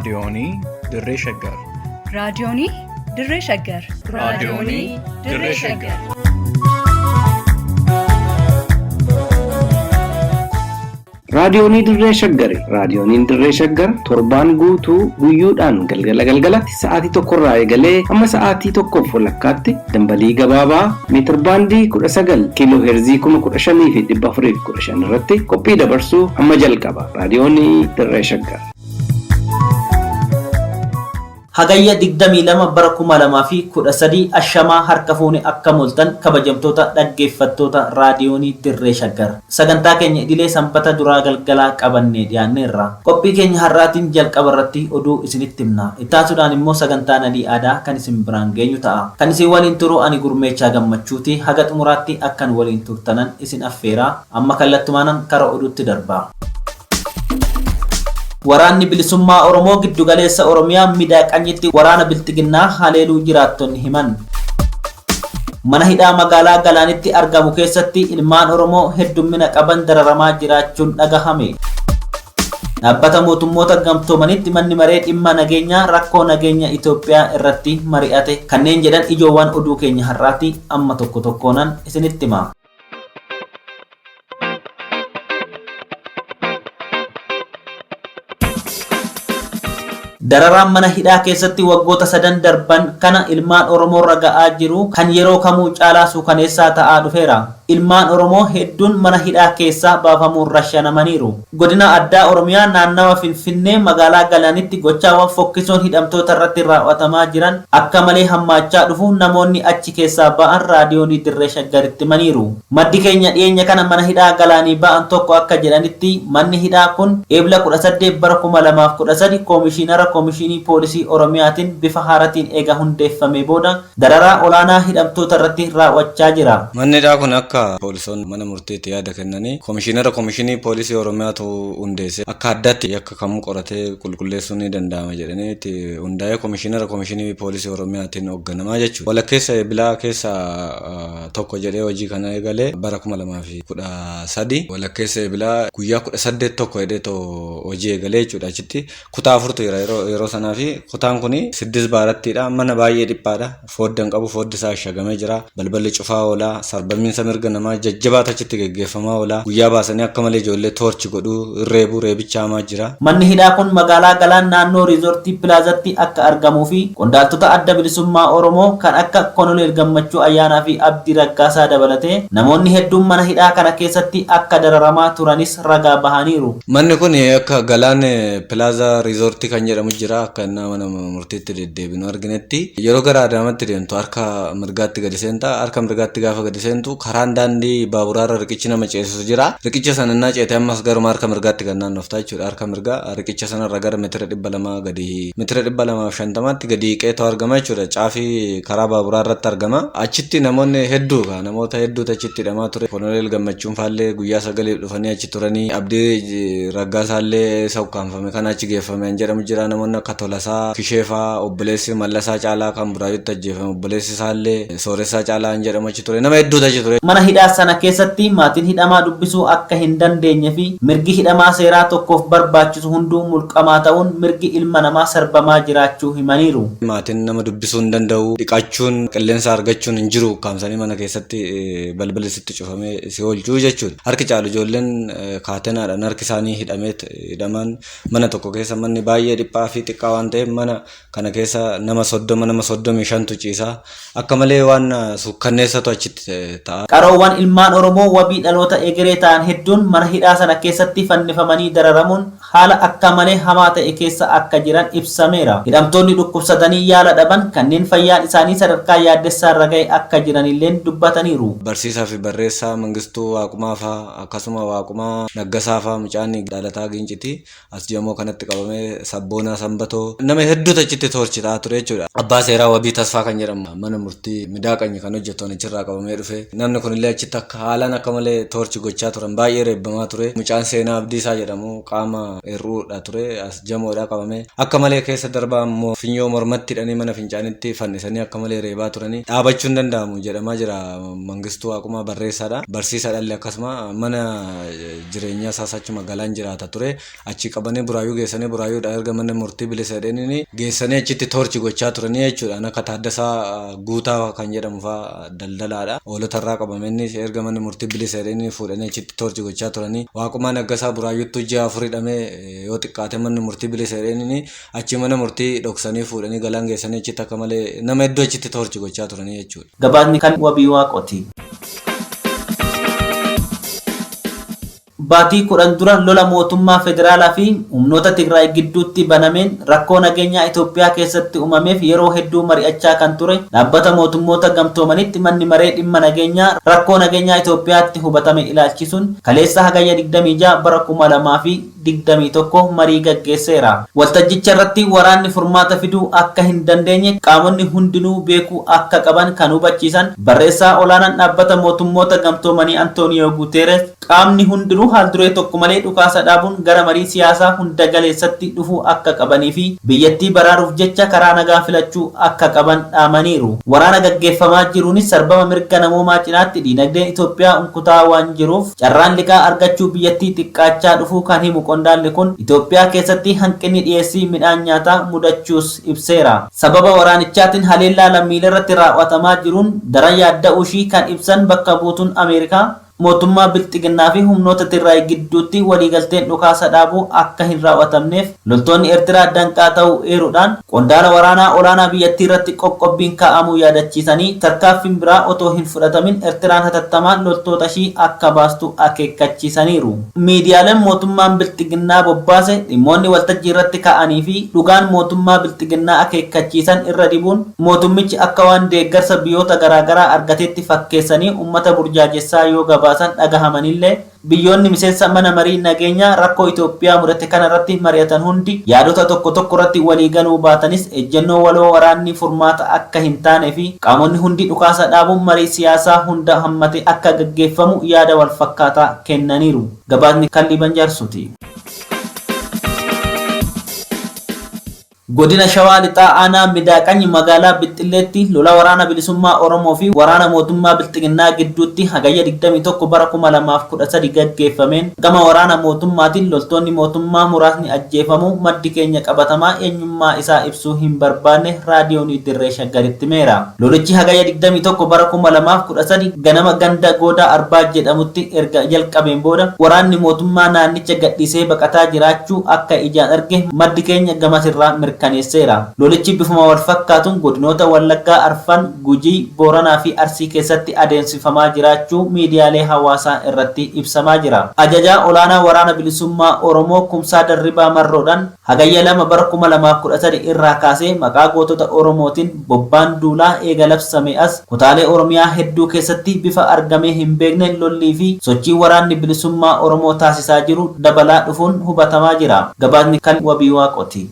Raadiyoonii Dirree Shaggar. Raadiyoonii Dirree Shaggar. Raadiyoonii Dirree Shaggar. Raadiyoonii Dirree Shaggari. Raadiyooniin Dirree Shaggar torbaan guutuu guyyoodhaan galgala galgalatti sa'aatii tokkorraa eegalee hamma sa'aatii tokkoof walakkaatti dambalii gabaabaa meetirbaandii 19 kiiloo heerzii 15,415 irratti qophii dabarsuu hamma jalqaba. Raadiyoonii Dirree Shaggar. Hagayya 22 bara 2013 ashamaa harka fuune akka mooltan kabajamtoota dhaggeeffattoota raadiyoonii Dirree Shaggar. Sagantaa keenya idilee sanbata duraa galgalaa qabannee dhiyaanneerra. Qophii keenya har'aatiin jalqaba irratti oduu isinitti himna. Ittaansuudhaan immoo sagantaa nadii aadaa kan isin biraan geenyu ta'a. Kan isin waliin turu ani gurmeechaa gammachuuti. Haga xumuraatti akkan waliin turtanan isin affeera. Amma kallattumaanan kara oduutti darba. Waraanni bilisummaa Oromoo giddugaleessa Oromiyaa Midaaqanyitti waraana bilxiginnaa haleeluu jiraattonni himan. Mana hidhaa magaalaa Galaanitti argamu keessatti ilmaan Oromoo heddummina qaban dararamaa jiraachuun dhagahame. Dhaabbata mootummoota gamtoomanitti manni maree dhimma nageenyaa rakkoo nageenya Itoophiyaa irratti mari'ate kanneen jedhan ijoowwan oduu keenya har'aati amma tokko tokkoonan isinitti hima. Dararaan mana hidhaa keessatti waggoota sadan darban kana ilmaan Oromoo irra ga'aa jiru kan yeroo kamuu caalaa suukaneessaa ta'aa dhufeera. Ilmaan Oromoo hedduun mana hidhaa keessaa baafamuun rashanamaniiru. Godina Addaa Oromiyaa naannawa Finfinnee magaalaa Galaanitti gochaawwan fokkisoon hidhamtoota irratti raawwatamaa jiran akka malee hammaachaa dhufuun namoonni achi keessaa ba'an raadiyoonii Dirree Shaggaritti himaniiru. Maddi keenya dhiyeenya kana mana hidhaa Galaanii ba'an tokko akka jedhanitti manni hidhaa kun Eebla 18 bara 2013 Koomishinara Koomishinii Poolisii Oromiyaatiin bifa haaratiin eega hundeeffamee booda dararaa olaanaa hidhamtoota irratti raawwachaa jira. Manni hidhaa kun akka poolisoonni mana murtiitti yaada kennanii Komishinara Komishinii Poolisii Oromiyaatu hundeesse akka addaatti yakka kamuu qoratee qulqulleessuun ni danda'ama jedhanii itti hundaa'ee Komishinara Komishinii Poolisii Oromiyaatiin hoogganamaa jechuudha. Walakkeessa Eebilaa keessa tokko jedhee hojii kana eegale bara 2013 walakkeessa Eebilaa guyyaa 18 tokko jedhee hojii eegalee jechuudha achitti kutaa afurtu jira yeroo yeroo sanaa fi kutaan kun siddis baarattiidha mana baay'ee dhiphaadha fodda hin qabu foddi isaa ashagamee jira balballi cufaa oolaa sarbamiinsa mirga namaa jajjabaatu achitti geggeeffamaa oolaa guyyaa baasanii akka malee ijoollee toorchi godhuu reebuu reebicha hamaa jira. Manni hidhaa kun magaalaa Galaan naannoo Riizoortii Pilaazatti akka argamuu fi qondaaltota Adda Bilisummaa Oromoo kan akka Konoleel Gammachuu Ayyaanaa fi Abdii Raggaasaa dabalatee namoonni hedduun mana hidhaa kana keessatti akka dararamaa turanis ragaa bahaniiru. Manni kun akka Galaan Pilaaza Riizoortii kan jedhamu jira akka innaa mana murtiitti deddeebinu arginetti yeroo gara Adaamatti deemtu harka mirgaatti gadi seenta harka mirgaatti gaafa gadi seentu karaan daandii baaburaarra riqichi nama ceesisu jira riqicha sana innaa ceete ammas garuma harka mirgaatti gad naannofta jechuudha harka mirgaa riqicha sanarra gara meetira 200 gadi meetira 250tti gadi hiiqeetu argama jechuudha caafii karaa baaburaa irratti argama achitti namoonni hedduu namoota hedduutu achitti hidhamaa ture Koloneel Gammachuun faallee guyyaa sagaliif dhufanii achi turanii Abdii Raggaasaallee isa ukkaamfame kana achi geeffame an jedhamu jira namoonni akka Tolasaa Kisheefaa obboleessi Mallasaa Caalaa kan Buraayyutti ajjeefame obboleessi isaallee Sooressaa Caalaa an jedhamu achi ture nama hedduutu achi ture. Mana hidhaa sana keessatti maatiin hidhamaa dubbisuu akka hin dandeenye fi mirgi hidhamaa seeraa tokkoof barbaachisu hunduu mulqamaa ta'uun mirgi ilma namaa sarbamaa jiraachuu himaniiru. Maatiin nama dubbisuu hin danda'u dhiqachuun qilleensa argachuun hin jiru ukkaamsanii mana keessatti balballi sitti cufamee si oolchuu jechuudha. Harki caalu ijoolleen kaatenaadhaan harki isaanii hidhamee hidhaman mana tokko keessa manni baay'ee dhiphaa fi xiqqaa waan ta'eef mana kana keessa nama 30 nama 35tu ciisa. Akka malee waan suukkanneessatu achitti ta'a. Qaroowwan ilmaan Oromoo wabii dhaloota egeree ta'an hedduun mana hidhaa sana keessatti fannifamanii dararamuun haala akka malee hamaa ta'e keessa akka jiran ibsameera. Hidhamtoonni dhukkubsatanii yaala dhaban kanneen fayyaan isaanii sadarkaa yaaddessaarra ga'e akka jiranilleen dubbataniiru. Barsiisaa fi barreessaa Mangistuu Waaqumaa faa akkasuma Waaqumaa Naggasaa faa mucaan dhalataa Giinciti as Jamoo kanatti qabamee Sabboonaa Sanbatoo nama hedduutu achitti toorchi ta'aa ture jechuudha. Abbaa seeraa Wabii Tasfaa kan jedhamu mana murtii Midaaqanyi kan hojjetu achirraa qabamee dhufe. Namni kun illee jedhamullee achitti akka haalaan akka malee toorchi gochaa turan baay'ee reebbamaa ture. Mucaan Seenaa Abdiisaa jedhamu qaama hir'uudha ture as jamoodhaa qabame akka malee keessa darbaa immoo finyoo mormatti hidhanii mana fincaanitti fannisanii akka malee reebaa turanii dhaabachuu hin danda'amu jedhamaa jira. Mangistuu Waaqumaa barreessaadha. Barsiisaadha akkasuma mana jireenyaa isaas achuma Galaan jiraata ture. Achi qabanii Buraayyuu geessanii Buraayyuudha erga mana murtii bilisa jedhanii geessanii achitti toorchi gochaa turanii jechuudha. Akka Taaddasaa Guutaa kan jedhamu fa'aa daldalaadha. Hoolotarraa qabame inni erga mana murtii bilisa jedhanii fuudhanii achitti toorchi gochaa turanii. Waaqumaa Naggasaa Buraayyuutti ji'a 4 hidhamee yoo xiqqaate manni murtii bilisa jedhanii achi mana murtii dhoksanii fuudhanii Galaan geessanii achitti akka malee nama hedduu achitti toorchi gochaa turanii jechuudha. Gabaasni kan Wabii Waaqooti. Baatii 10 dura lola mootummaa federaalaa fi humnoota Tigraay gidduutti banameen rakkoo nageenyaa Itoophiyaa keessatti uumameef yeroo hedduu mari'achaa kan ture dhaabbata mootummoota gamtoomanitti manni maree dhimma nageenyaa rakkoo nageenyaa Itoophiyaatti hubatame ilaalchisuun kaleessa Hagayya 26 bara 2021 marii gaggeesseera. Waltajjicha irratti waraanni furmaata fiduu akka hin dandeenye qaamonni hundinuu beekuu akka qaban kan hubachiisan barreessaa olaanaan dhaabbata mootummoota gamtoomanii Antooniyoo Guuteeres qaamni hundinuu haal-duree tokko malee dhukaasa dhaabuun gara marii siyaasaa hunda galeessatti dhufuu akka qabanii fi biyyattii baraaruuf jecha karaa nagaa filachuu akka qaban dhaamaniiru. Waraana gaggeeffamaa jiruunis sarbama mirga namoomaa cinaatti diinagdeen Itoophiyaa unkutaa waan jiruuf carraan liqaa argachuu biyyattii xiqqaachaa dhufuu kan himu qondaalli kun Itoophiyaa keessatti hanqinni dhiyeessii midhaan nyaataa mudachuus ibseera. Sababa waraanichaatiin haleellaa lammiilee irratti raawwatamaa jiruun daran yaadda'uu ishii kan ibsan bakka buutuun Ameerikaa mootummaa Bilxiginnaa fi humnoota Tigraay gidduutti waliigalteen dhukaasa dhaabuu akka hin raawwatamneef loltoonni Eertiraa danqaa ta'uu eeruudhaan qondaala waraanaa olaanaa biyyattii irratti qoqqobbiin kaa'amuu yaadachiisanii tarkaanfiin biraa otoo hin fudhatamin Eertiraan hatattamaan loltoota ishii akka baastu akeekkachiisaniiru. Miidiyaaleen mootummaan Bilxiginnaa bobbaase dhimmoonni waltajjii irratti ka'anii fi dhugaan mootummaa Bilxiginnaa akeekkachiisan irra dibuun mootummichi akka waan deeggarsa biyyoota garaagaraa argateetti fakkeessanii uummata burjaajessaa yoo gabaasan dhagahamanillee biyyoonni miseensa mana marii nageenyaa rakkoo Itoophiyaa mudate kana irratti mari'atan hundi yaadota tokko tokko irratti walii galuu baatanis ejjennoo waloo waraanni furmaata akka hin taane fi qaamonni hundi dhukaasa dhaabuun marii siyaasaa hunda hammate akka gaggeeffamu yaada wal fakkaataa kennaniiru. Gabaasni kan Liiban Jaarsooti. Godina Shawaa Lixaa Aanaa Midaaqanyi magaalaa Bixxilleetti lola waraana bilisummaa Oromoo fi waraana mootummaa Bilxiginnaa gidduutti Hagayya 21 bara 2013 gaggeeffameen gama waraana mootummaatiin loltoonni mootummaa muraasni ajjeefamuu maddi keenya qabatamaa eenyummaa isaa ibsuu hin barbaanne raadiyoonii Dirree Shaggaritti himeera. Lolichi Hagayya 21 bara 2013 ganama ganda Goodaa Arbaa jedhamutti erga jalqabeen booda waraanni mootummaa naannicha gadhiisee baqataa jiraachuu akka ijaan arge maddi keenya gamasirraa mirkaneesseera. Lolichi bifuma wal fakkaatuun godinoota Wallaggaa Arfan, Gujii, Booranaa fi Arsii keessatti adeemsifamaa jiraachuu miidiyaalee hawaasaa irratti ibsamaa jira. Ajajaa olaanaa waraana bilisummaa Oromoo Kumsaa Darribaa Marroodhaan Hagayya 2 bara 2013 irraa kaasee maqaa gootota Oromootiin bobbaan duulaa eega labsame as kutaalee Oromiyaa hedduu keessatti bifa argamee hin beekne lollii fi sochii waraanni bilisummaa Oromoo taasisaa jiru dabalaa dhufuun hubatamaa jira. Gabaasni kan Wabii Waaqooti.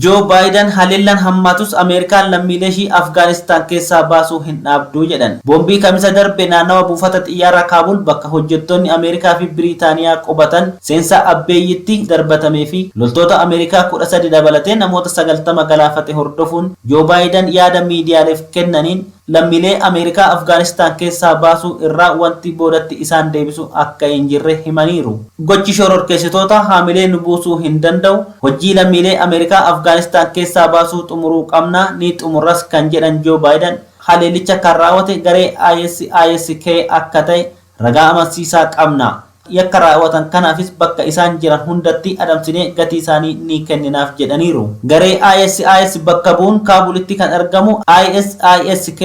Joo Baayiden haleellaan hammaatus Ameerikaan lammiilee ishii Afgaanistaan keessaa baasuu hin dhaabdu jedhan. Boombii kamisa darbe naannawa buufata xiyyaaraa Kaabul bakka hojjettoonni Ameerikaa fi Biriitaaniyaa qubatan seensa Abbeeyyitti darbatamee fi loltoota Ameerikaa 13 dabalatee namoota 90 galaafate hordofuun Joo Baayiden yaada miidiyaaleef kennaniin lammiilee Ameerikaa Afgaanistaan keessaa baasuu irraa wanti boodatti isaan deebisu akka hin jirre himaniiru. Gochi shororkeessitoota haamilee nu buusuu hin danda'u. Hojii lammiilee Ameerikaa Afgaanistaan keessaa baasuu xumuruu qabna ni xumurras kan jedhan Joo Baayiden haleellicha kan raawwate garee ISISK akka ta'e ragaa amansiisaa qabna. Yakka raawwatan kanaafis bakka isaan jiran hundatti adamsinee gatii isaanii ni kenninaaf jedhaniiru. Garee ISIS bakka bu'uun Kaabulitti kan argamu ISISK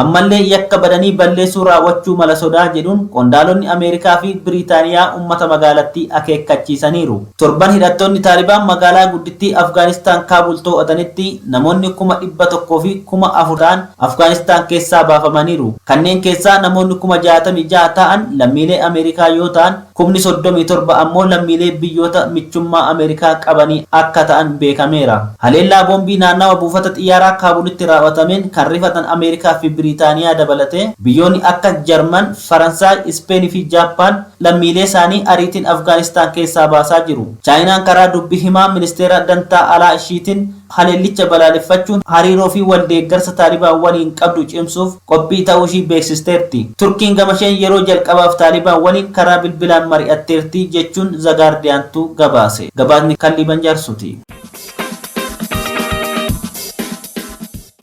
ammallee yakka badanii balleessuu raawwachuu mala sodaa jedhuun qondaalonni Ameerikaa fi Biriitaaniyaa uummata magaalattii akeekkachiisaniiru. Torban hidhattoonni Taalibaan magaalaa guddittii Afgaanistaan Kaabul to'atanitti namoonni 104,000 ta'an Afgaanistaan keessaa baafamaniiru. Kanneen keessaa namoonni 66,000 ta'an lammiilee Ameerikaa yoo ta'an kumni 37 ammoo lammiilee biyyoota michummaa Ameerikaa qabanii akka ta'an beekameera. Haleellaa boombii naannawa buufata xiyyaaraa Kaabulitti raawwatameen kan rifatan Ameerikaa fi Biriitaaniyaa dabalatee biyyoonni akka Jarman, Faransaay, Ispeenii fi Jaappaan lammiilee isaanii ariitiin Afgaanistaan keessaa baasaa jiru. Chaayinaan karaa dubbi himaa ministeera dantaa alaa ishiitiin haleellicha balaaleffachuun hariiroo fi waldeeggarsa Taalibaan waliin qabdu cimsuuf qophii ta'uu ishii beeksisteerti. Turkiin gamasheen yeroo jalqabaaf Taalibaan waliin karaa bilbilaan mari'atteerti jechuun Zagaardiyaantu gabaase. Gabaasni kan Liiban Jaarsuuti.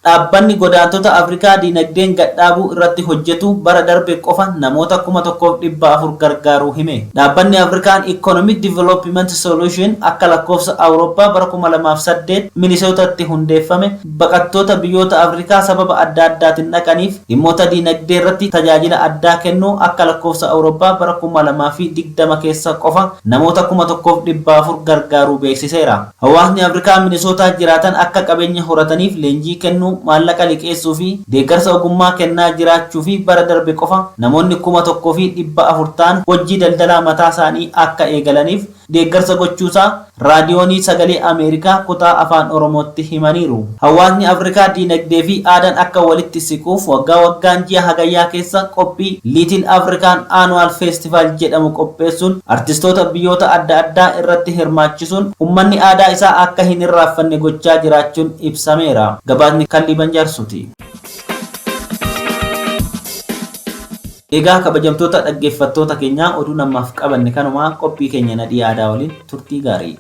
Dhaabbanni godaantota Afrikaa diinagdeen gadhaabuu irratti hojjetu bara darbe qofa namoota 1400 gargaaruu hime. Dhaabbanni Afrikaan Economic Development Solution akka lakkoofsa Awurooppaa bara 2008 Minisootatti hundeeffame baqattoota biyyoota Afrikaa sababa adda addaatiin dhaqaniif dhimmoota diinagdee irratti tajaajila addaa kennuu akka lakkoofsa Awurooppaa bara 2020 keessa qofa namoota 1400 gargaaruu beeksiseera. Hawaasni Afrikaa Minisootaa jiraatan akka qabeenya horataniif leenjii kennuu, maallaqa liqeessuu fi deeggarsa ogummaa kennaa jiraachuu fi bara darbe qofa namoonni 1400 ta'an hojii daldalaa mataa isaanii akka eegalaniif deeggarsa gochuusaa raadiyoonii sagalee Ameerikaa kutaa afaan Oromootti himaniiru. Hawaasni Afrikaa diinagdee fi aadaan akka walitti siquuf waggaa waggaan ji'a hagayyaa keessa qophii Little African Annual Festival jedhamu qopheessuun artistoota biyyoota adda addaa irratti hirmaachisuun uummanni aadaa isaa akka hin irraanfanne gochaa jiraachuun ibsameera. Gabaasni kan Liiban Jaarsuuti. Egaa kabajamtoota dhaggeeffattoota keenyaa oduu namaaf qabanne kanumaa qophii keenya nadhii aadaa waliin turtii gaarii.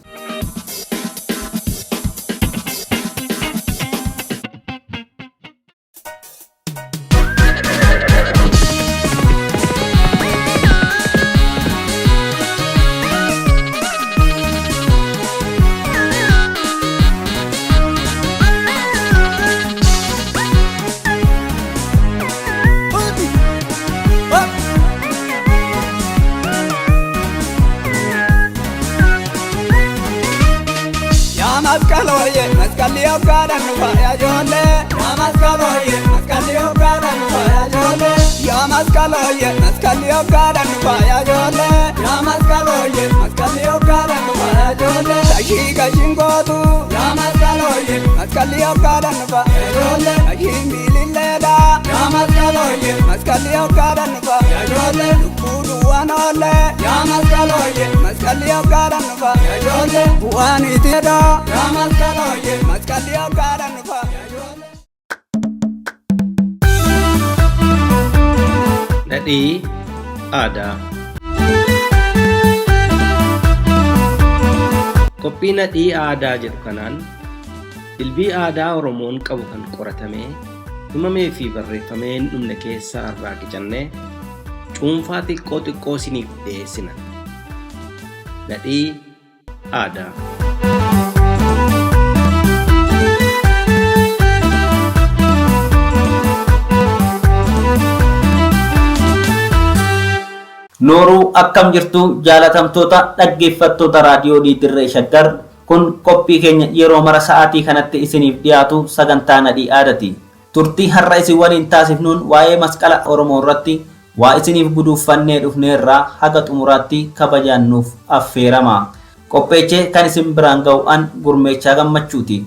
Masqalooyye masqalli hoggaadhaan nu faaya ijoollee. Yaa masqalooyye masqalli hoggaadhaan nu faaya ijoollee. Yaa masqalooyye masqalli hoggaadhaan nu faaya ijoollee. Yaa masqalooyye masqalli hoggaadhaan nu faaya ijoollee. Tashii gashiin gootu. Yaa masqalooyye masqalli hoggaadhaan nu faaya ijoollee. Tashii miililleedha. Yaa masqalooyye masqalli hoggaadhaan nu faaya ijoollee. Lubbuu duwwaan oollee. Yaa masqalooyye masqalli hoggaadhaan nu faaya ijoollee. Bu'aan itiidha. Yaa masqalooyye masqalli hoggaadhaan nu faaya ijoollee. Nadhii aadaa. Qophii nadhii aadaa jedhu kanaan dilbii aadaa Oromoon qabu kan qoratamee himamee fi barreeffamee hin dhumne keessaa irraa qicannee cuunfaa xiqqoo xiqqoo isiniif dhiyeessina. Nadhii aadaa. Nooruu akkam jirtu jaalatamtoota dhaggeeffattoota raadiyoo Dirree Shaggar kun qophii keenya yeroo mara sa'aatii kanatti isiniif dhiyaatu sagantaa nadhii aadaati. Turtii har'a isin waliin taasifnuun waa'ee masqala Oromoo irratti waa isiniif guduuffannee dhufneerraa haga xumuraatti kabajaan nuuf affeerama. Qopheechee kan isin biraan ga'u an gurmeechaa gammachuuti.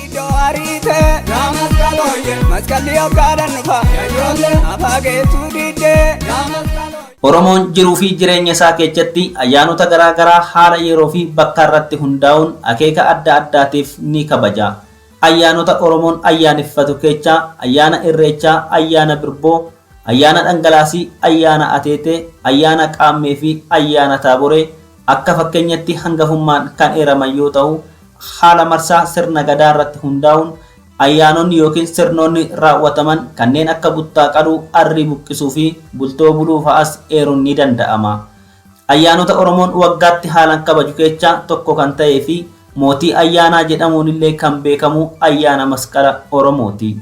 Iddoo ariitee. Yaa masqalooyye masqalli hoggaadhaan nu faaya ijoollee. Afaa geessuu diddee. Yaa masqalooyye. Oromoon jiruu fi jireenya isaa keessatti ayyaanota garaa garaa haala yeroo fi bakka irratti hundaa'uun akeeka adda addaatiif ni kabaja. Ayyaanota Oromoon ayyaaneffatu keessaa ayyaana Irreechaa, ayyaana Birboo, ayyaana Dhangalaasii, ayyaana Ateetee, ayyaana Qaammee fi ayyaana Taaboree akka fakkeenyatti hangafummaan kan eeraman yoo ta'u, haala marsaa sirna gadaa irratti hundaa'uun ayyaanonni yookiin sirnoonni raawwataman kanneen akka buttaa qaluu, arrii buqqisuu fi bultoo buluu fa'as eeruun ni danda'ama. Ayyaanota Oromoon waggaatti haalaan kabaju keessaa tokko kan ta'ee fi mootii ayyaanaa jedhamuun illee kan beekamu ayyaana masqala Oromooti.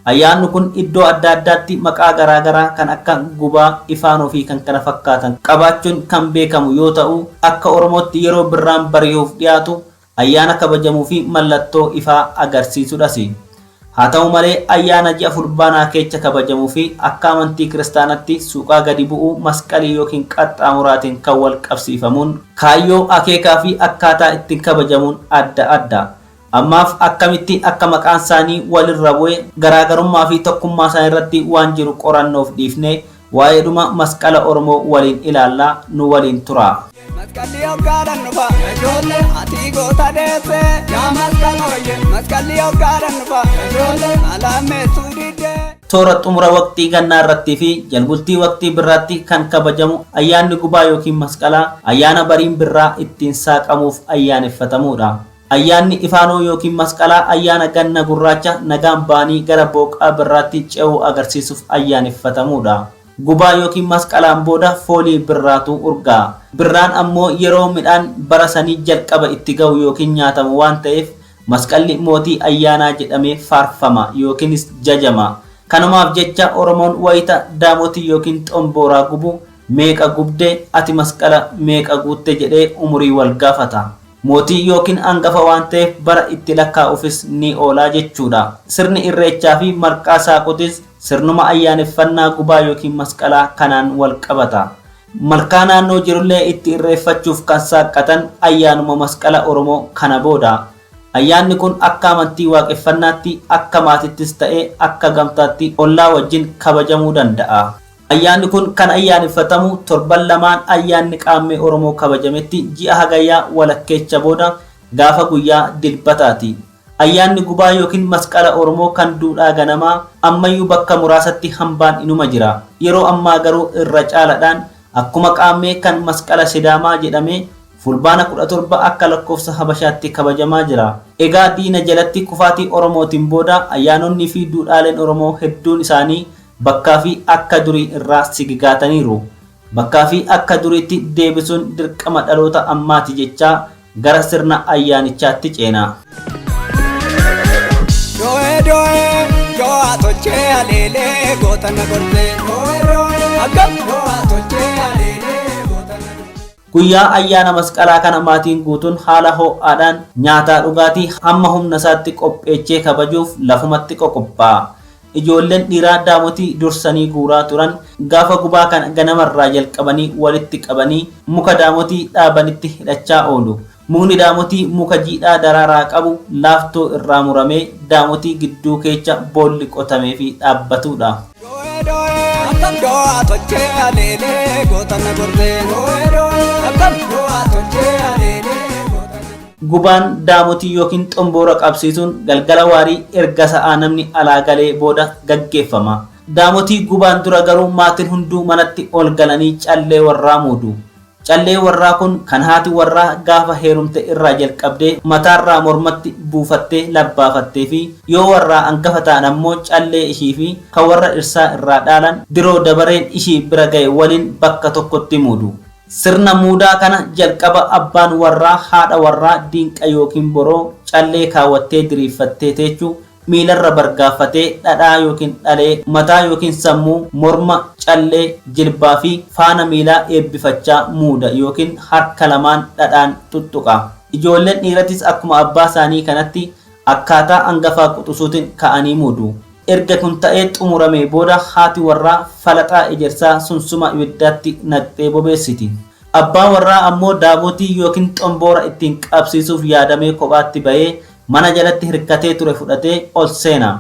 Ayyaanni kun iddoo adda addaatti maqaa garaa garaa kan akka gubaa, ifaanoo fi kan kana fakkaatan qabaachuun kan beekamu yoo ta'u, akka Oromootti yeroo birraan bari'uuf dhiyaatu ayyaana kabajamuu fi mallattoo ifaa agarsiisudhas. Haa ta'u malee ayyaana ji'a Fulbaanaa keessa kabajamuu fi akka amantii kiristaanatti suuqaa gadi bu'uu masqalii yookiin qaxxaamuraatiin kan wal qabsiifamuun kaayyoo akeekaa fi akkaataa ittiin kabajamuun adda adda. Ammaaf akkamitti akka maqaan isaanii walirra bu'e garaagarummaa fi tokkummaa isaanii irratti waan jiru qorannoof dhiifne waa'eedhuma masqala Oromoo waliin ilaallaa nu waliin tura. Masqalli hoggaadhaan dhufa ijoollee ati goota deesse yaa masqalooyye masqalli hoggaadhaan dhufa ijoollee alaammeessuu diddee. Toora xumura waqtii gannaa irrattii fi jalbultii waqtii birraatti kan kabajamu ayyaanni gubaa yookiin masqalaa ayyaana bariin birraa ittiin saaqamuuf ayyaaneffatamudha. Ayyaanni ifaanoo yookiin masqalaa ayyaana ganna gurraacha nagaan ba'anii gara booqaa birraatti ce'uu agarsiisuuf ayyaaneffatamudha. Gubaa yookiin masqalaan booda foolii birraatu urgaa'a. Birraan ammoo yeroo midhaan bara sanii jalqaba itti ga'u yookiin nyaatamu waan ta'eef masqalli mootii ayyaanaa jedhamee faarfama yookiinis jajama. Kanumaaf jecha Oromoon wayita daamotii yookiin xombooraa gubu meeqa gubde ati masqala meeqa guutte jedhee umurii wal gaafata. Mootii yookiin hangafa waan ta'eef bara itti lakkaa'uufis ni oolaa jechuudha. Sirni irreechaa fi malkaa saaqutis sirnuma ayyaaneffannaa gubaa yookiin masqalaa kanaan wal qabata. Malkaa naannoo jirullee itti irreeffachuuf kan saaqqatan ayyaanuma masqala Oromoo kana booda. Ayyaanni kun akka amantii waaqeffannaatti, akka maatittis ta'ee akka gamtaatti ollaa wajjin kabajamuu danda'a. Ayyaanni kun kan ayyaaneffatamu torban lamaan ayyaanni qaammee Oromoo kabajametti ji'a hagayyaa walakkeecha booda gaafa guyyaa dilbataati. Ayyaanni gubaa yookiin masqala Oromoo kan duudhaa ganamaa ammayyuu bakka muraasatti hambaan inuma jira. Yeroo ammaa garuu irra caalaadhaan akkuma qaammee kan masqala Sidaamaa jedhamee Fulbaana 17 akka lakkoofsa Habashaatti kabajamaa jira. Egaa diina jalatti kufaatii Oromootiin booda ayyaanonni fi duudhaaleen Oromoo hedduun isaanii bakkaa fi akka durii irraa sigigaataniiru. Bakkaa fi akka duriitti deebisuun dirqama dhaloota ammaati jechaa gara sirna ayyaanichaatti ceena. Doo'ee doo'ee doo'aa tolchee aleelee goota na gortee. Doo'ee doo'ee akkam doo'aa tolchee aleelee goota na gortee. Guyyaa ayyaana masqalaa kana maatiin guutuun haala ho'aadhaan nyaataa dhugaatii hamma humna isaatti qopheechee kabajuuf lafumatti qoqophaa'a. Ijoolleen dhiiraa daamotii dursanii guuraa turan gaafa gubaa kana ganamarraa jalqabanii walitti qabanii muka daamotii dhaabanitti hidhachaa oolu. Mukni daamotii muka jiidhaa daraaraa qabu laaftoo irraa muramee daamotii gidduu keessa boolli qotamee fi dhaabbatudha. Doo'ee doo'ee akkam doo'aa tolchee aleelee goota na gortee. Doo'ee doo'ee akkam doo'aa tolchee aleelee goota na gortee. Gubaan daamotii yookiin xomboora qabsiisuun galgala waarii erga sa'aa namni alaa galee booda gaggeeffama. Daamotii gubaan dura garuu maatiin hunduu manatti ol galanii callee warraa muudu. Callee warraa kun kan haati warraa gaafa heerumte irraa jalqabdee mataarraa mormatti buufattee labbaafattee fi yoo warraa hangafa ta'an ammoo callee ishii fi kan warra dhirsaa irraa dhaalan diroo dabareen ishii bira ga'e waliin bakka tokkotti muudu. Sirna muudaa kana jalqaba abbaan warraa haadha warraa diinqa yookiin boroo callee kaawwattee diriirfattee teechuu miilarra bargaaffatee dhadhaa yookiin dhalee mataa yookiin sammuu morma callee jilbaa fi faana miilaa eebbifachaa muuda yookiin harka lamaan dhadhaan tuttuqa. Ijoolleen dhiiratis akkuma abbaa isaanii kanatti akkaataa hangafaa quxisuutiin ka'anii muudu. Erga kun ta'ee xumuramee booda haati warraa falaxaa ejersaa sunsuma ibiddaatti naqxee bobeessiti. Abbaa warraa ammoo daamotii yookiin xomboora ittiin qabsiisuuf yaadamee kophaatti ba'ee mana jalatti hirkatee ture fudhatee ol seena.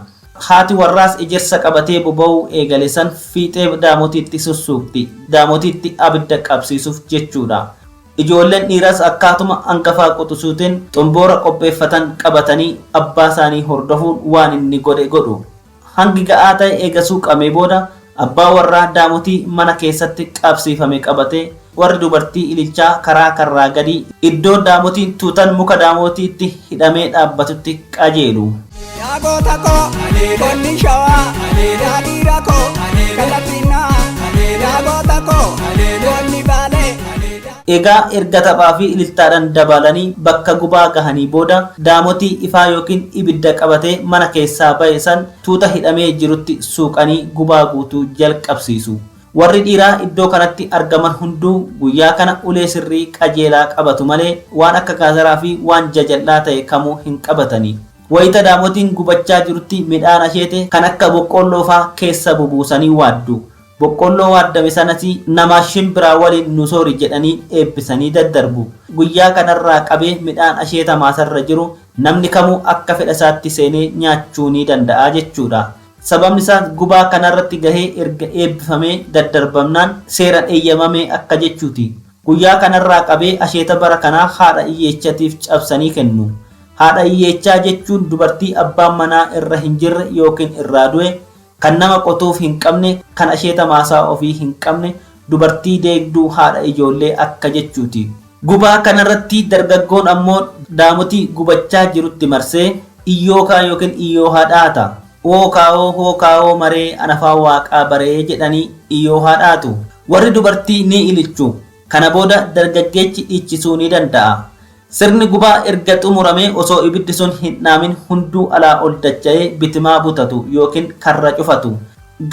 Haati warraas ejersa qabatee boba'uu eegale san fiixee daamotiitti sussuukti. Daamotiitti abidda qabsiisuuf jechuudha. Ijoolleen dhiiraas akkaatuma hangafaa quxisuutiin xomboora qopheeffatan qabatanii abbaa isaanii hordofuun waan inni godhe godhu. Hangi ga'aa ta'e eega suuqamee booda abbaa warraa daamotii mana keessatti qabsiifame qabatee warri dubartii ililchaa karaa karraa gadi iddoo daamotiin tuutan muka daamotiitti hidhamee dhaabbatutti qajeelu. Yaa goota koo goonni shawaa yaa dhiira koo kallattiinaa yaa goota koo goonni baalee. Egaa erga taphaa fi ililtaadhaan dabalanii bakka gubaa gahanii booda daamotii ifaa yookiin ibidda qabatee mana keessaa ba'e san tuuta hidhamee jirutti suuqanii gubaa guutuu jalqabsiisu. Warri dhiiraa iddoo kanatti argaman hunduu guyyaa kana ulee sirrii qajeelaa qabatu malee waan akka gaazaraa fi waan jajal'aa ta'e kamuu hin qabatani. Wayita daamotiin gubachaa jirutti midhaan asheete kan akka boqqolloo faa keessa bubuusanii waaddu. Boqqolloo waaddame sanas nama shimbiraa waliin nu soori jedhanii eebbisanii daddarbu. Guyyaa kanarraa qabee midhaan asheeta maasarra jiru namni kamuu akka fedha isaatti seenee nyaachuu ni danda'a jechuudha. Sababni isaas gubaa kanarratti gahee erga eebbifamee daddarbamnaan seeraan eeyyamame akka jechuuti. Guyyaa kanarraa qabee asheeta bara kanaa haadha hiyyeechatiif cabsanii kennu. Haadha hiyyeechaa jechuun dubartii abbaan manaa irra hin jirre yookiin irraa du'e, kan nama qotuuf hin qabne, kan asheeta maasaa ofii hin qabne, dubartii deegduu haadha ijoollee akka jechuuti. Gubaa kanarratti dargaggoon ammoo daamotii gubachaa jirutti marsee iyyookaa yookiin iyyoohaa dhaata. Hookaa'oo hookaa'oo maree anafaa waaqaa baree jedhanii iyyoohaa dhaatu. Warri dubartii ni ilichu. Kana booda dargaggeechi dhiichisuu ni danda'a. Sirni gubaa erga xumuramee osoo ibiddi sun hin dhaamin hunduu alaa ol dacha'ee bitimaa butatu yookiin karra cufatu.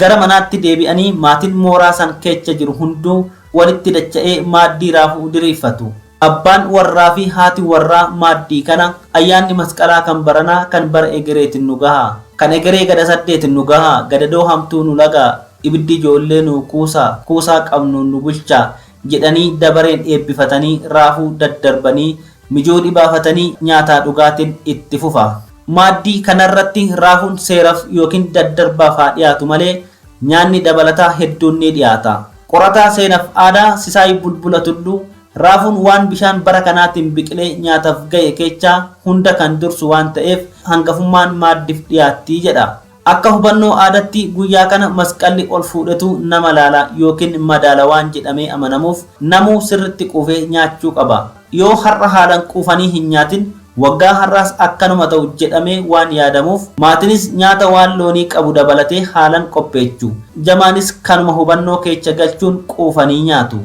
Gara manaatti deebi'anii maatiin mooraa san keessa jiru hunduu walitti dacha'ee maaddii raafuu diriirfatu. Abbaan warraa fi haati warraa maaddii kana ayyaanni masqalaa kan baranaa kan bara egereetiin nu gaha. Kan egeree gada saddeetiin nu gaha. Gadadoo hamtuu nu lagaa. Ibiddi ijoollee nu kuusaa. Kuusaa qabnu nu bulchaa. Jedhanii dabareen eebbifatanii raafuu daddarbanii mijuu dhibaafatanii nyaataa dhugaatiin itti fufa. Maaddii kanarratti raafuun seeraaf yookiin daddarbaaf haa dhiyaatu malee nyaanni dabalataa hedduun ni dhiyaata. Qorataa seenaaf aadaa Sisaay Bulbula Tulluu raafuun waan bishaan bara kanaatiin biqilee nyaataaf ga'e keechaa hunda kan dursu waan ta'eef hangafummaan maaddiif dhiyaatti jedha. Akka hubannoo aadaatti guyyaa kana masqalli ol fuudhetu nama laala yookiin madaala waan jedhamee amanamuuf namuu sirritti quufee nyaachuu qaba. Yoo har'a haalaan quufanii hin nyaatin waggaa har'aas akkanuma ta'u jedhamee waan yaadamuuf maatinis nyaata waan loonii qabu dabalatee haalaan qopheechu. Jamaanis kanuma hubannoo keessa galchuun quufanii nyaatu.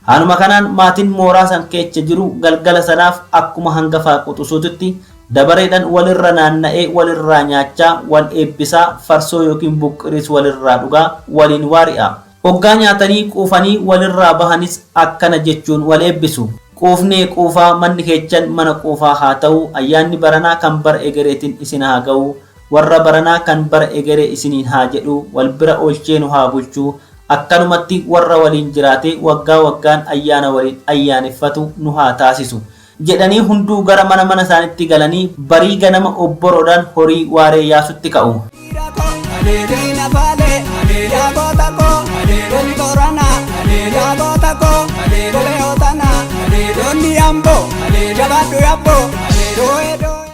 Haaluma kanaan maatiin mooraa san keessa jiru galgala sanaaf akkuma hangafaa quxisuutti dabareedhaan walirra naanna'ee walirraa nyaachaa wal eebbisaa farsoo yookiin buqqiriis walirraa dhugaa waliin waari'a. Hoggaa nyaatanii quufanii walirraa bahanis akkana jechuun wal eebbisu. Quufnee quufaa manni keechan mana quufaa haa ta'u, ayyaanni baranaa kan bara egereetiin isin haa ga'u, warra baranaa kan bara egeree isiniin haa jedhu, wal bira oolchee nu haa bulchu, akkanumatti warra waliin jiraate waggaa waggaan ayyaana waliin ayyaaneffatu nu haa taasisu. Jedhanii hunduu gara mana mana isaanitti galanii barii ganama obboroodhaan horii waaree yaasutti ka'u.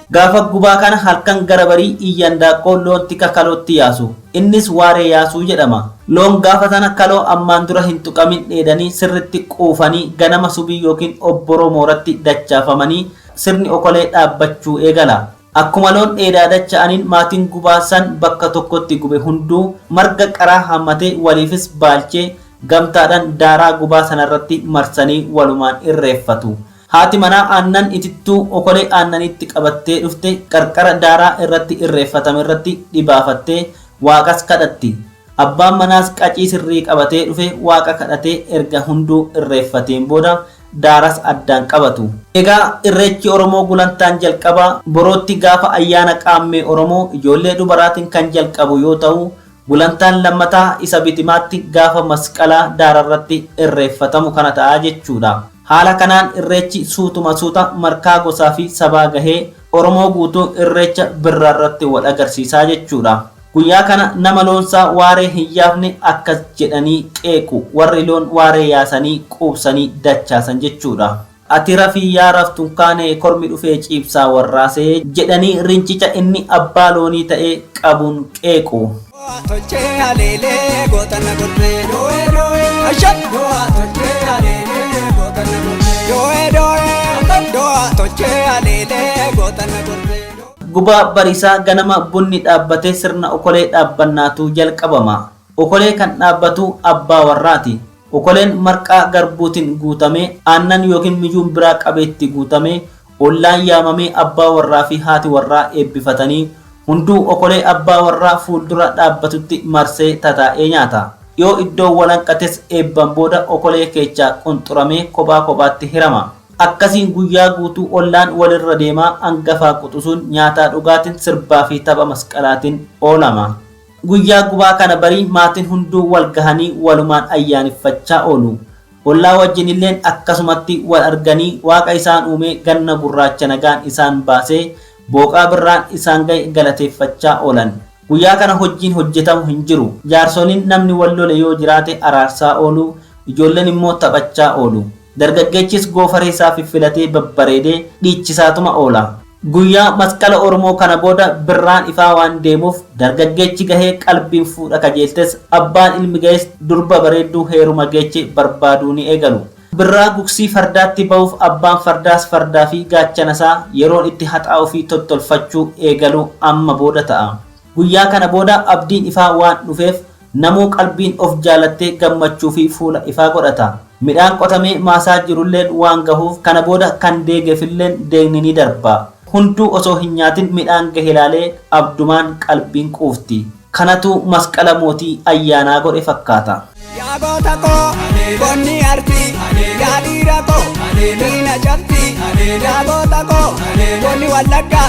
Gaafa gubaa kana halkan gara barii iyyan daaqqoo loon tika kalootti yaasu. Innis waaree yaasuu jedhama. Loon gaafa sana kaloo ammaan dura hin tuqamin dheedanii sirritti quufanii ganama subii yookiin obboroo mooratti dachaafamanii sirni okolee dhaabbachuu eegala. Akkuma loon dheedaa dacha'aniin maatiin gubaa san bakka tokkotti gube hunduu marga qaraa hammatee waliifis baalchee gamtaadhaan daaraa gubaa sanarratti marsanii walumaan irreeffatu. Haati manaa aannan itittuu okolee aannanitti qabattee dhufte qarqara daaraa irratti irreeffatame irratti dhibaafattee waaqas kadhatti. Abbaan manaas qacii sirrii qabatee dhufe waaqa kadhatee erga hunduu irreeffateen booda daaras addaan qabatu. Egaa irreechi Oromoo gulantaan jalqabaa borootti gaafa ayyaana qaammee Oromoo ijoollee dubaraatiin kan jalqabu yoo ta'u gulantaan lammataa isa bitimaatti gaafa masqalaa daararratti irreeffatamu kana ta'a jechuudha. Haala kanaan irreechi suutuma suuta markaa gosaa fi sabaa gahee Oromoo guutuu irreecha birraarratti wal agarsiisaa jechuudha. Guyyaa kana nama loonsaa waaree hin yaafne akkas jedhanii qeequ warri loon waaree yaasanii quubsanii dachaasan jechuudha. Ati rafii yaa raftuun kaane kormi dhufee ciibsaa warraasee jedhanii rincica inni abbaa loonii ta'ee qabuun qeequ. Tochee haleelee gootana gurree doo'ee doo'ee ashab doo'a tochee haleelee gootana gurree doo'ee doo'ee doo'a tochee haleelee gootana gurree. Gubaa bariisaa ganama bunni dhaabbatee sirna okolee dhaabbannaatu jalqabama. Okolee kan dhaabbatu abbaa warraati. Okoleen marqaa garbuutiin guutamee aannan yookiin mijuun biraa qabeetti guutamee ollaan yaamamee abbaa warraa fi haati warraa eebbifatanii hunduu okolee abbaa warraa fuuldura dhaabbatutti marsee tataa'ee nyaata. Yoo iddoo walanqates eebban booda okolee keechaa qunxuramee kophaa kophaatti hirama. Akkasiin guyyaa guutuu ollaan walirra deemaa hangafaa quxisuun nyaataa dhugaatiin sirbaa fi tapha masqalaatiin oolama. Guyyaa gubaa kana barii maatiin hunduu wal gahanii walumaan ayyaaneffachaa oolu. Ollaa wajjin illeen akkasumatti wal arganii waaqa isaan uumee ganna gurraacha nagaan isaan baasee booqaa birraan isaan gahe galateeffachaa oolan. Guyyaa kana hojiin hojjetamu hin jiru. Jaarsoliin namni wal lole yoo jiraate araarsaa oolu, ijoolleen immoo taphachaa oolu. Dargaggeechis goofaree isaa fiffilatee babbareedee dhiichisaatuma oola. Guyyaa masqala Oromoo kana booda birraan ifaa waan deemuuf dargaggeechi gahee qalbiin fuudha kajeeltes abbaan ilmi gahes durba bareedduu heeruma geeche barbaaduu ni eegalu. Birraa gugsii fardaatti ba'uuf abbaan fardaas fardaa fi gaachana isaa yeroon itti haxaa'uu fi tottolfachuu eegalu amma booda ta'a. Guyyaa kana booda abdiin ifaa waan dhufeef namuu qalbiin of jaalattee gammachuu fi fuula ifaa godhata. Midhaan qotamee maasaa jirulleen waan gahuuf kana booda kan deegeefilleen deegni ni darba. Hunduu osoo hin nyaatin midhaan gahe ilaalee abdumaan qalbiin quufti. Kanatu masqala mootii ayyaanaa godhe fakkaata. Yaa goota koo bonni artii yaa dhiira koo diina cabsi yaa goota koo bonni wallagga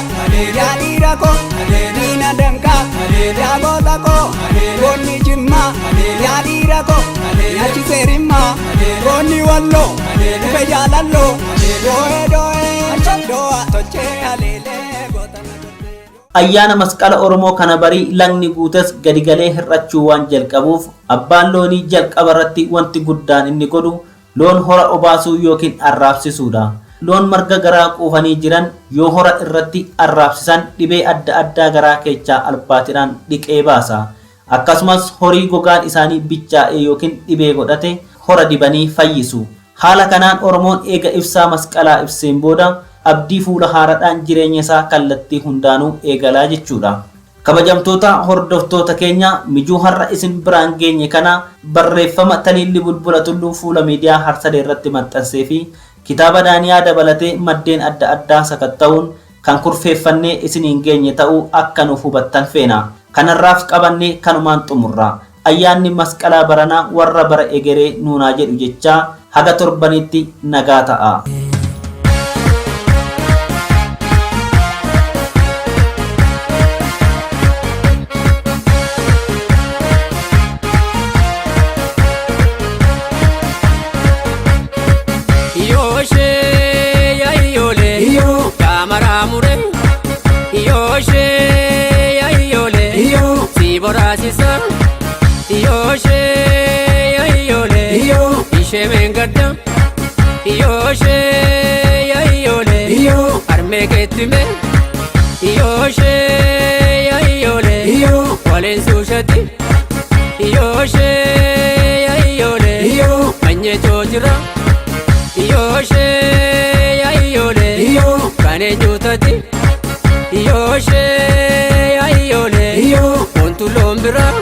yaa dhiira koo diina danqaa yaa goota koo bonni jimmaa yaa dhiira koo nyaachisee rimmaa bonni walloo dhufe jaalalloo doo'ee doo'ee doo'a tolchee haleelee goota na tolchee. Ayyaana masqala Oromoo kana barii lagni guutes gadi galee hir'achuu waan jalqabuuf abbaan loonii jalqaba irratti wanti guddaan inni godhu loon hora obaasuu yookiin arraabsisuudha. Loon marga garaa quufanii jiran yoo hora irratti arraabsisan dhibee adda addaa garaa keechaa albaatiidhaan dhiqee baasa. Akkasumas horii gogaan isaanii bichaa'e yookiin dhibee godhate hora dibanii fayyisu. Haala kanaan Oromoon eega ibsaa masqalaa ibseen booda abdii fuula haaraadhaan jireenya isaa kallattii hundaanuu eegalaa jechuudha. Kabajamtoota hordoftoota keenya mijuu har'a isin biraan geenye kana barreeffama Taliilli Bulbula Tulluu fuula miidiyaa Harsadee irratti maxxansee fi kitaaba Daaniyaa dabalatee maddeen adda addaa sakatta'uun kan kurfeeffannee isiniin geenye ta'uu akka nuuf hubattan feena. Kanarraaf qabannee kanumaan xumurra. Ayyaanni masqalaa baranaa warra bara egeree nuunaa jedhu jechaa haga torbanitti nagaa ta'a. Iyyooshee yaa iyyoolee gaamaraa mure Iyyooshee yaa iyyoolee si boraasisa Iyyooshee yaa iyyoolee ishee meengadda Iyyooshee yaa iyyoolee harmee keettime Iyyooshee yaa iyyoolee waliin suushatti Iyyooshee yaa iyyoolee manyee joojira. Iyyooshee yaa iyyoolee kan eenyutati Iyyooshee yaa iyyoolee wantu loon biraa.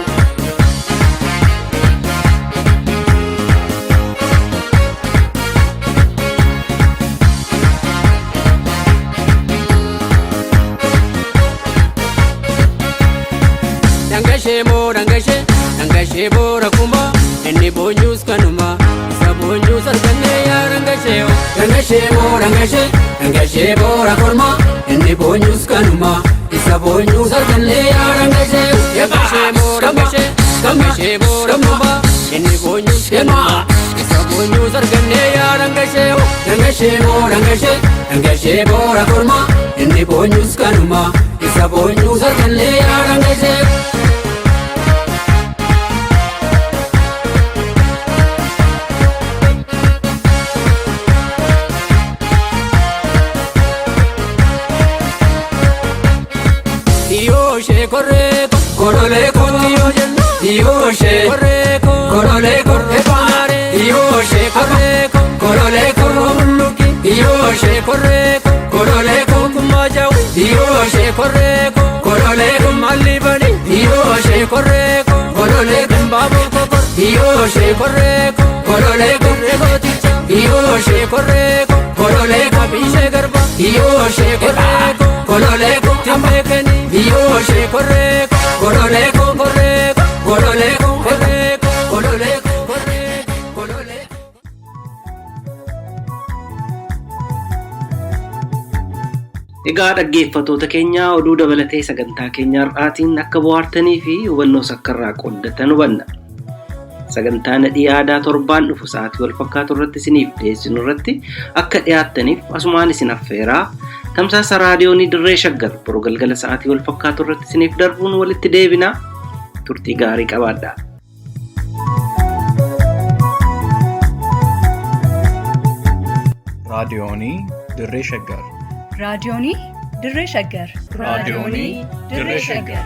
Dhangashee moo dhangashee dhangashee boora kuma inni boonyuus kanuma isa boonyuus argannee yaa dhangashee oo. Dhangashee moo dhangashee dhangashee boora korma inni boonyuus kanuma isa boonyuus argannee yaa dhangashee oo. Dhangashee moo dhangashee dhangashee boora kuma inni boonyuus kanuma isa boonyuus argannee yaa dhangashee oo. Dhangashee moo dhangashee dhangashee boora korma inni boonyuus kanuma isa boonyuus argannee yaa dhangashee oo. Iyyooshee korree korolee kooti Iyyooshee korolee korree Iyyooshee korree korolee korree Iyyooshee korree korolee kummaa jawu Iyyooshee korree korolee kummalli bani Iyyooshee korree korolee kumbaaboo kokor Iyyooshee korree korolee korree kooticha Iyyooshee korree korolee kabiishee garba Iyyooshee korree korolee timbeekeni Iyyooshee korree korolee korree korolee korree korolee korree korolee. Egaa dhaggeeffattoota keenya oduu dabalatee sagantaa keenya har'aatiin akka bohaartanii fi hubannoo sakkarraa qooddatan hubanna. Sagantaa nadhii aadaa torbaan dhufu sa'aatii wal fakkaatu irratti isiniif dhiyeessinu irratti akka dhiyaattaniif asumaan isin affeeraa tamsaasa raadiyoonii dirree shaggar boruu galgala sa'aatii wal fakkaatu irratti isiniif darbuun walitti deebinaa turtii gaarii qabaadhaa. Raadiyoonii Dirree Shaggar. Raadiyoonii Dirree Shaggar. Raadiyoonii Dirree Shaggar.